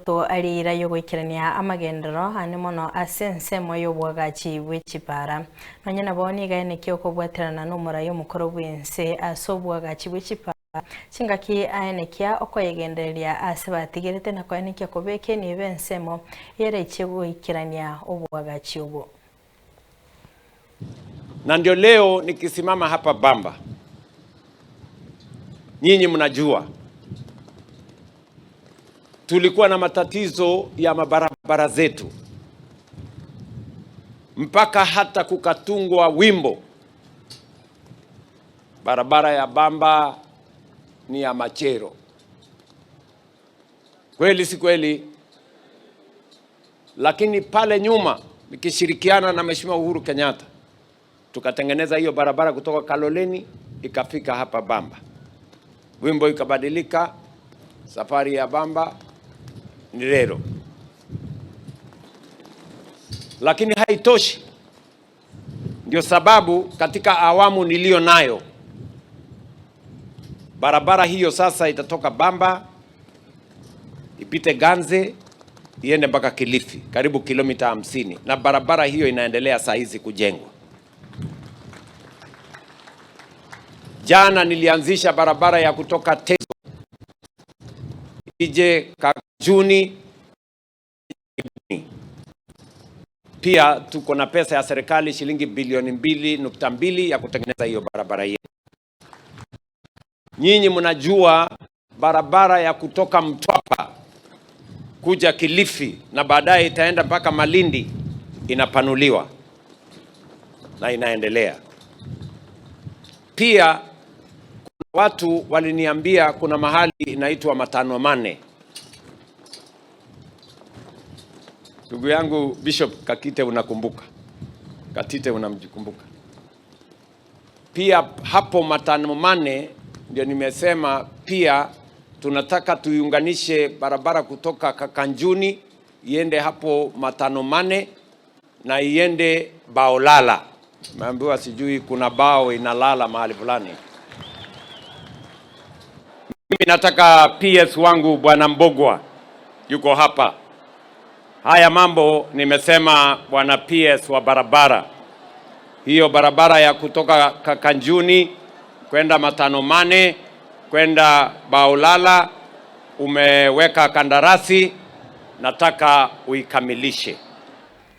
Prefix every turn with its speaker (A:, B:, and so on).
A: Ruto aria eira y'ogoikerania amagenderero ane mono ase ensemo y'obwagachi bwe chipara. Nonye nabo nigo aenekia okobwaterana n'omorai omokoro bw'ense ase obwagachi bwe chipara chingaki aenekia okoyegendereria ase batigerete na koenekia kobeka enibo ensemo eyeraiche goikerania obwagachi obo.
B: Na ndio leo nikisimama hapa Bamba, nyinyi mnajua tulikuwa na matatizo ya mabarabara zetu, mpaka hata kukatungwa wimbo, barabara ya Bamba ni ya machero. Kweli si kweli? Lakini pale nyuma nikishirikiana na Mheshimiwa Uhuru Kenyatta tukatengeneza hiyo barabara kutoka Kaloleni ikafika hapa Bamba, wimbo ikabadilika, safari ya Bamba ni rero. Lakini haitoshi, ndio sababu katika awamu niliyo nayo barabara hiyo sasa itatoka Bamba ipite Ganze iende mpaka Kilifi, karibu kilomita 50, na barabara hiyo inaendelea saa hizi kujengwa. Jana nilianzisha barabara ya kutoka Tezo ije Kajuni. Pia tuko na pesa ya serikali shilingi bilioni 2.2 ya kutengeneza hiyo barabara yetu. Nyinyi mnajua barabara ya kutoka Mtwapa kuja Kilifi na baadaye itaenda mpaka Malindi inapanuliwa na inaendelea. Pia kuna watu waliniambia kuna mahali inaitwa Matano Mane. Ndugu yangu Bishop Kakite unakumbuka? Katite unamkumbuka? Pia hapo Matano Mane ndio nimesema pia tunataka tuiunganishe barabara kutoka Kakanjuni iende hapo Matano Mane na iende Baolala. Nimeambiwa sijui kuna bao inalala mahali fulani. Mimi nataka PS wangu Bwana Mbogwa yuko hapa. Haya mambo nimesema, Bwana PS wa barabara hiyo, barabara ya kutoka Kakanjuni kwenda Matano Mane kwenda Baolala, umeweka kandarasi, nataka uikamilishe.